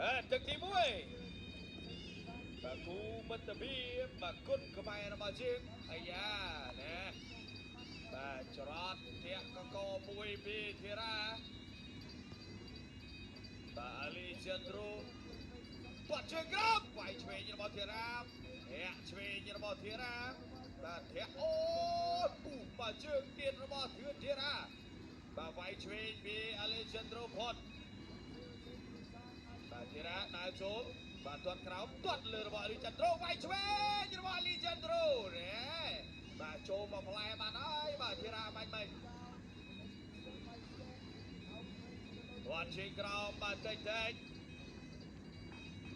បាទទឹកទី1បាទគូមិត្តភាពបាទគុណខ្មែររបស់យើងអាយ៉ាណាបាទច្រត់ធាក់កកមួយពីធីរ៉ាបាទអាលីចិនត្រូទាត់ជើងក្រោមវាយឆ្វេងរបស់ធីរ៉ាធាក់ឆ្វេងរបស់ធីរ៉ាបាទធាក់អូពូបាទជើងទៀតរបស់ធឿនធីរ៉ាបាទវាយឆ្វេងពីអាលីចិនត្រូផុតបាទធីរ៉ាដើរចូលបាទទាត់ក្រោមទាត់លើរបស់អាលីចិនត្រូវាយឆ្វេងរបស់អាលីចិនត្រូណែបាទចូលមកផ្លែបានហើយបាទធីរ៉ាបាញ់មិញទាត់ជើងក្រោមបាទតិចតិច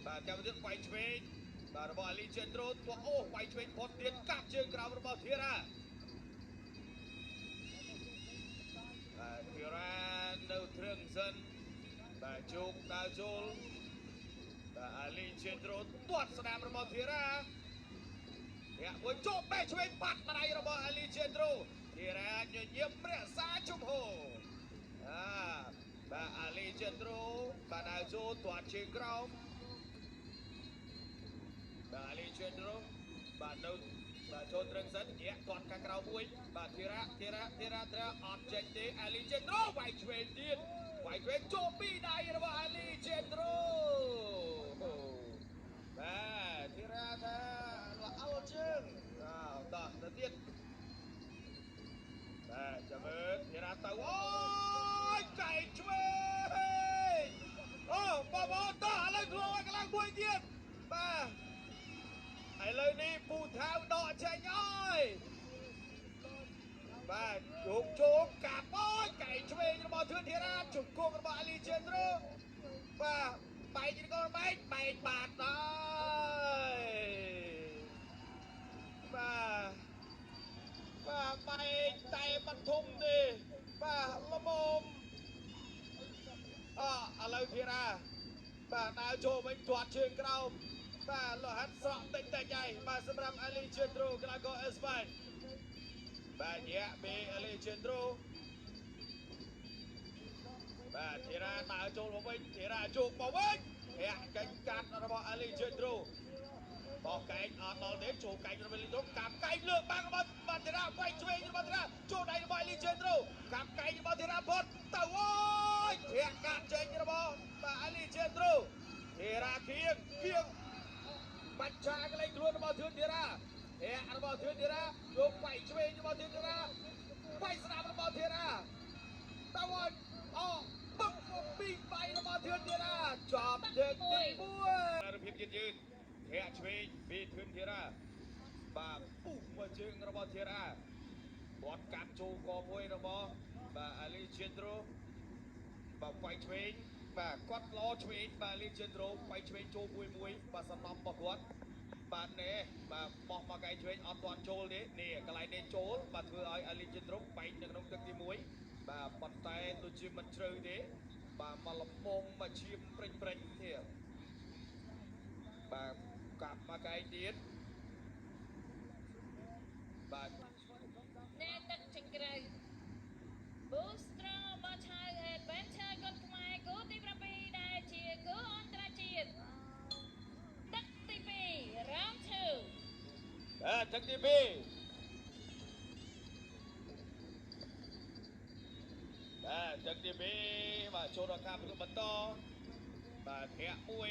បាទចាំទៀតវាយឆ្វេងបាទរបស់អាលីចិនត្រូទាត់អូវាយឆ្វេងផុតទៀតកាប់ជើងក្រោមរបស់ធីរ៉ាបាទធីរ៉ានៅទ្រឹងសិនបាទជោគដើរចូលបាទអាលីចិនត្រូទាត់ស្ដាំរបស់ធីរ៉ាធាក់មួយជោបេះឆ្វេងបាត់ម្ដាយរបស់អាលីចិនត្រូធីរ៉ាញញឹមរក្សាជំហរអាបាទអាលីចិនត្រូបាទដើរចូលទាត់ជើងក្រោមបាទអាលីចិនត្រូបាទនៅបាទចូលត្រឹងសិនញាក់ទាត់ខាងក្រៅមួយបាទធីរ៉ាធីរ៉ាធីរ៉ាធីរ៉ាអត់ចេញទេអាលីចិនត្រូវាយឆ្វេងទៀតវាយឆ្វេងចូលពីដៃរបស់អាលីចិនត្រូបាទធីរ៉ាថាល្អល់ជើងអើតោះទៅទៀតបាទចាំមើលធីរ៉ាទៅអូយកែងឆ្វេងអូបងប្អូនតោះឥឡូវខ្លួនឲ្យកន្លងមួយទៀតបាទឥឡូវនេះពូថៅដកចេញហើយបាទជោគជោគកាប់អូយកែងឆ្វេងរបស់ធឿនធីរ៉ាជង្គង់របស់អាលីចិនត្រូបាទបែកនេះក៏បែកបែកបាត់ហើយបាទបាទបែកតែមិនធំទេបាទល្មមអឥឡូវធីរ៉ាបាទដើរចូលវិញទាត់ជើងក្រោមបាទលោហាត់ស្រក់តិចតិចហើយបាទសម្រាប់អាលីចិនត្រូកីឡាករអេស្ប៉ាញបាទញាក់ពីអាលីចិនត្រូបាទធីរ៉ាដើរចូលមកវិញធីរ៉ាជោគមកវិញធាក់កេញកាត់របស់អាលីចិនត្រូបោះកែងអត់ដល់ទេចូលកែងរបស់អាលីចិនត្រូកាប់កែងលើកបាំងរបស់បាទធីរ៉ាវាយឆ្វេងរបស់ធីរ៉ាចូលដៃរបស់អាលីចិនត្រូកាប់កែងរបស់ធីរ៉ាផុតទៅអូយធាក់កាត់ចេញរបស់បាទអាលីចិនត្រូធីរ៉ាគៀងគៀងបាច់ឆាកន្លែងខ្លួនរបស់ធឿនធីរ៉ាធាក់របស់ធឿនធីរ៉ាយកវាយឆ្វេងរបស់ធឿនធីរ៉ាវាយស្ដាំរបស់ធីរ៉ាទៅអូយអូបឹកពីបាយរបស់ធឿនធីរ៉ាចប់លើកទី1រូបភាពយឺតយឺតធាក់ឆ្វេងពីធឿនធីរ៉ាបាទពុះមកជើងរបស់ធីរ៉ាបត់កាប់ចូលកមួយរបស់បាទអាលីចិនត្រូបាទវាយឆ្វេងបាទគាត់ល្អឆ្វេងបាទអាលីចិនត្រូវាយឆ្វេងចូលមួយមួយបាទសំណំរបស់គាត់បាទនេះបាទបោះមកកែឆ្វេងអត់ទាន់ចូលទេនេះកន្លែងនេះចូលបាទធ្វើឲ្យអាលីចិនត្រូបែកនៅក្នុងទឹកទី1បាទប៉ុន្តែដូចជាមិនជ្រៅទេបាទមកលំមមកឈាមព្រិចព្រិចនេះបាទកាប់មកកែទៀតបាទ ណែទឹកចេញក្រៅ Booster បាឆៅ Adventure គុនខ្មែរគូទី7ដែលជាគូអន្តរជាតិទឹកទី2 Round 2 បាទទឹកទី2បាទទឹកទី2បាទចូលដល់ការប្រកួតបន្តបាទធាក់មួយ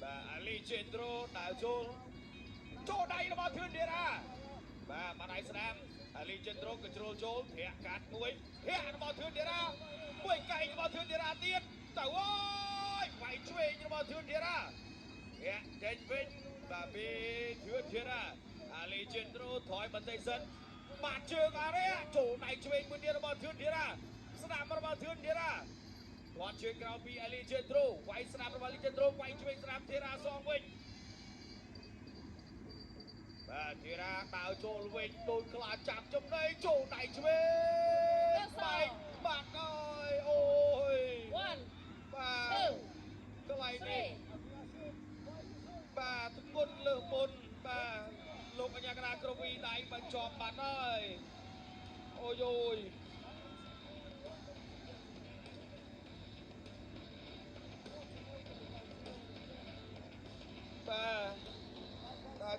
បាទអាលីចិនត្រូដើរចូលចូលដៃរបស់ធឿនធីរ៉ាបាទមកដៃស្ដាំអាលីចិនត្រូកញ្ជ្រោលចូលធាក់កាត់មួយធាក់របស់ធឿនធីរ៉ាមួយកែងរបស់ធឿនធីរ៉ាទៀតទៅអូយវាយឆ្វេងរបស់ធឿនធីរ៉ាធាក់ចេញវិញបាទពីធឿនធីរ៉ាអាលីចិនត្រូថយបន្តិចសិនបាទជើងអារ៉េចូលដៃឆ្វេងមួយទៀតរបស់ធឿនធីរ៉ាស្ដាំរបស់ធឿនធីរ៉ាគាត់ជើងក្រោមពីអាលីចិនត្រូវាយស្ដាំរបស់អាលីចិនត្រូវាយឆ្វេងស្ដាំធីរ៉ាសងវិញបាទធីរ៉ាដើរចូលវិញដូចខ្លាចាប់ចំណៃចូលដៃឆ្វេងបែកបាត់ហើយអូយ 1 បាទ 2 កន្លែងនេះ 3 បាទធ្ងន់លើសមុនបាទលោកអញ្ញាកណ្ដាលគ្រប់វីដៃបញ្ចប់បាត់ហើយអូយអូយ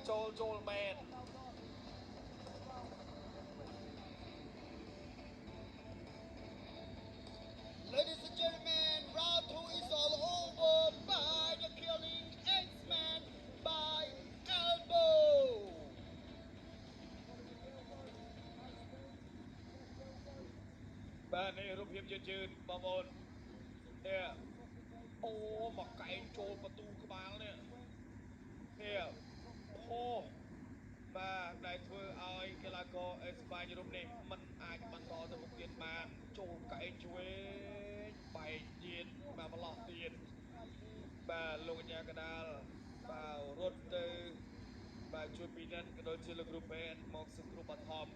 ចូលចូលមែន Ladies and gentlemen, round two is all over by the killing X-Man by elbow. បាទនេះរូបភាពយឺតយឺតបងប្អូននេះអូមកកែងចូលបន្ទូក្បាលនេះនេះអូបាទដែលធ្វើឲ្យកីឡាករអេស្ប៉ាញរូបនេះមិនអាចបន្តទៅមុខទៀតបានចូលកែងឆ្វេងបែកទៀតបាទប្រឡោះទៀតបាទលោកកញ្ញាកដាលបាទរត់ទៅបាទជួយពិនិត្យក៏ដូចជាលោកគ្រូពេទ្យមកសង្គ្រោះបឋម